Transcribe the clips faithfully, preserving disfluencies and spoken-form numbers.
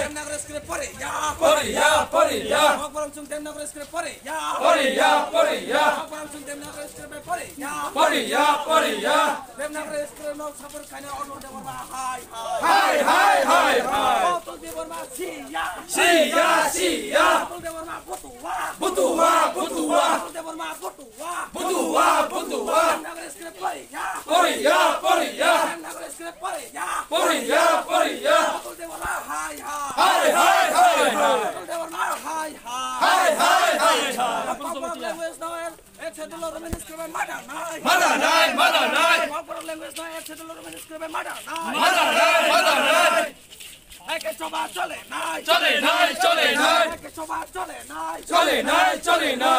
Devanagari script poriya. Poriya, poriya. Kokborok chwng Devanagari script poriya. Poriya, poriya. Kokborok chwng Devanagari script poriya. Poriya, poriya. Devanagari script no support khaina Atul Debbarma hai hai. Hai, hai, hai, hai. Atul Debbarma siya. Siya, siya. Atul Debbarma butua. Butua, butua. Atul Debbarma butua. Butua, butua. Devanagari script poriya. Poriya, poriya. Devanagari script poriya. Poriya, poriya. Atul Debbarma hai hai. Hai, hai, hai, hai. Atul Debbarma hai hai. Hai, hai, hai, hai. Kokborok language no acceptable Roman script mada nai. Mada nai, mada nai. Kokborok language no acceptable Roman script mada nai. Mada nai, mada nai. Eke soba chole nai. Chole nai, chole nai. Eke soba chole nai. Chole nai, chole nai.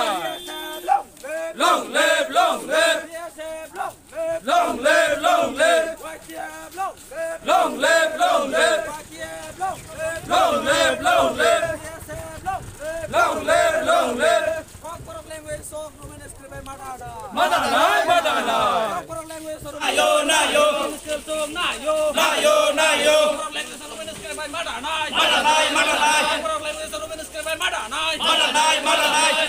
B S F long live. Long live, long live. B S F long live. Long live, long live. Y T F long live. Long live, long live. Y T F long live. Long live, long live. B S F long live. Long live, long live. Kokborok language sok Roman script bai mada da. Mada nai, mada nai. Kokborok language sok Roman script sok nayo. Nayo, nayo. Kokborok language sok Roman script bai mada nai. Mada nai, mada nai. Kokborok language sok Roman script bai mada nai. Mada nai, mada nai.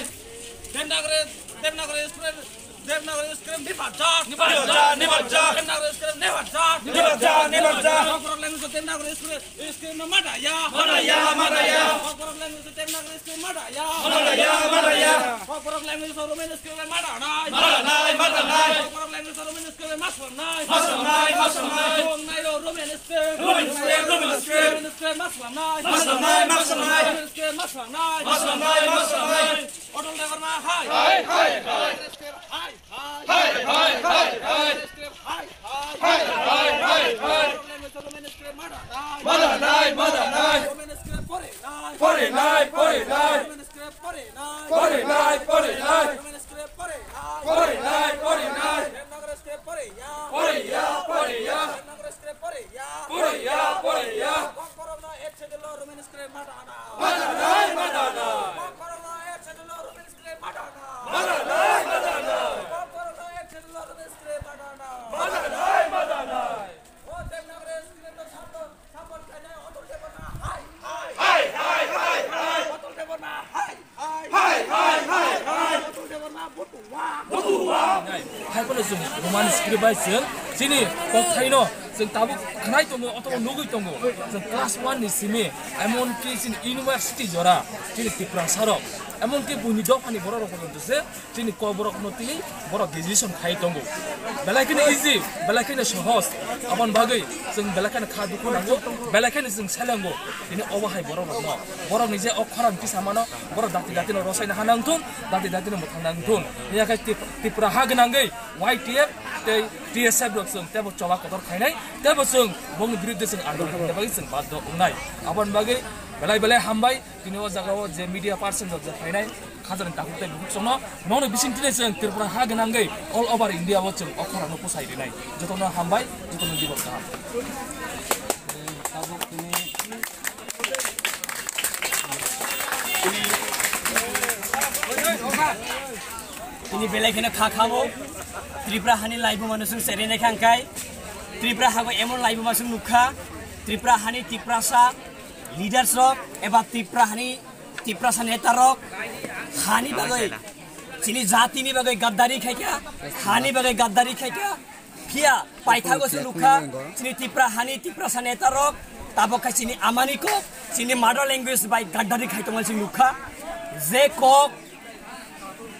Devanagari, Devanagari script, Devanagari script ni bacha. Ni bacha, ni bacha. Devanagari script ni bacha. Ni bacha, ni bacha. Kokborok language sok Devanagari script. Script no mada ya. Mada ya, mada ya. Kokborok language Devanagari script mada ya. Mada ya, mada ya. Kokborok language Roman script mada nai. Mada nai, mada nai. Kokborok language Roman script maslam nai. Maslam nai, maslam nai. Song nai yo Roman script. Roman script, Roman script. Roman script maslam nai. Maslam nai, maslam nai. Roman script maslam nai. Maslam nai, maslam nai. Atul Debbarma hai. Hai, hai, hai. Hai, hai, hai, hai. Hai, hai, hai, hai. Mada nai, mada nai. Pore nai, pore nai. Pore nai, pore nai. Pore nai, pore nai. Pore ya, pore ya. Pore ya, pore ya. Mada nai, mada nai. Mada nai, mada nai. Mada nai, mada nai. Hai, hai, hai, hai. Hai, hai, hai, hai. Hai, hai, hai, hai. Hai, phano chwng Roman script bai chwng chini kokthaino chwng tabuk khnai tongo, otobo nugwi tongo. Chwng class one ni simi, emonki chini university jora, chini Tiprasa rok, emonki buini dophani borok rok porjonto se chini kokborok no tini borok graduation khai tongo. Belai kheno easy, belai kheno sohoj. Aboni bagwi chwng belai kheno kha dukhu nango, belai kheno chwng selengo. Tini obo hai borok rokno, borok ni je o khorang kisa mano, borok dati dati no rosai na ha nang thun, dati dati no mwthang nang thun. Hiya khe Tip-, Tripura ha gwnangwi Y T F tei T S F rok chwng tebo choba kotor khainai, tebo chwng bongni biruddhe chwng andolon khaina bagwi chwng baddo wngnai. Aboni bagwi belai belai hambai, tini o jaga o je media person rok je phainai, khajani takhuk tei bukhuk chwngno, nono bising tini chwng Tripura ha gwnangwi all over India o chwng o khorang no kwsai rinai. Jotono hambai, jotono dibor kaham. Tabuk tini Tini belai kheno kha khamo Tripura hani laibuma no chwng cherwi nai kha hwnkhe Tripura hago emon laibuma chwng nukha Tripura hani Tiprasa leaders rok eba Tripura hani Tiprasa neta rok hani bagwi chini jati ni bagwi gaddari khaikha hani bagwi gaddari khaikha. Phiya paithago se nukha, chini Tipra hani Tiprasa neta rok, tabok khe chini amani kok, chini mother language bai gaddari khai tongma se nukha. Je kok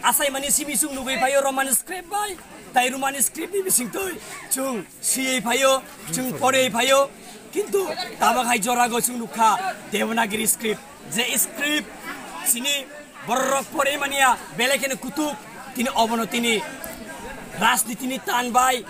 asaimani simi chwng nugwi phaio Roman script bai, tai Roman script ni bisingtwi chwng siyui phaio, chwng poroi phaio, kintu tabok hai jorago chwng nukha Devanagiri script. Je script chini borok rok poroi mania belai kheno kutuk, tini obono tini rajniti ni tan bai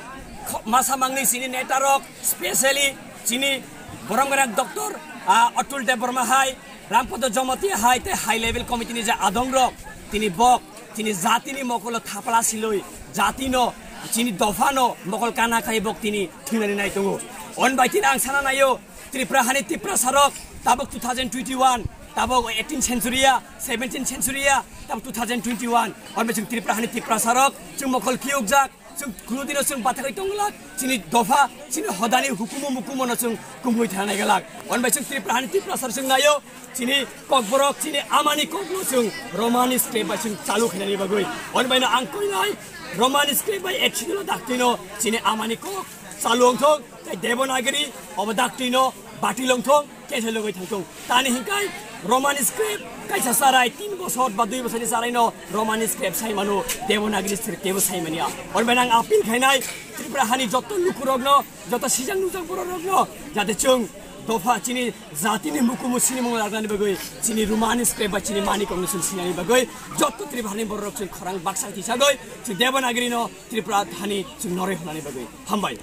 kho-, masa mangni chini neta rok, specially chini borok rok doctor, ah, Atul Debbarma hai, Rampada Jamatia hai tei high level committee ni je adong rok tini bok chini jati ni mokolo thapla siloi jati no chini dopha no mokol kana khai bok tini thwinani nai tongo. On bai tini ang sana naio, Tripura hani Tiprasa rok tabok two thousand twenty-one, tabok eighteen century ya, seventeen century ya, tabok two thousand twenty-one. Orbe chwng Tripura hani Tiprasa rok chwng mokol kiyuk jak, Chwng kunudino chwng bathagwi tongglak, chini dopha, chini hodani hukumu mukumono chwng kumui thana naigalak. Hwnbai chwng Tripura hani Tripura sar chwng naio, chini kokborok, chini amani kokno chwng Roman script bai chwng chalu khainani bagwi. Hwnbaino ang koinai Roman script bai ethidulo daktino chini amani kok chalu wngthok, tei Devanagiri obo daktino bati longthok. Kesa logoi thangthung. Tani hinkai Roman script kaisa sarai tin bosor ba dui bosorni saraino Roman script sai mano, Devanagiri script kebo sai mania. Hwnbai ang appeal khainai Tripura hani joto lukurokno, joto sijak nujak bororokno, jate chwng dopha chini jatini mukumu sini mung lagnani bagwi chini Roman script ba chini mani kongno chwng sinani bagwi joto Tripura hani bororok chwng khorang baksa tisagwi chwng Devanagirino Tripura hani chwng noroi hwnani bagwi. Hambai.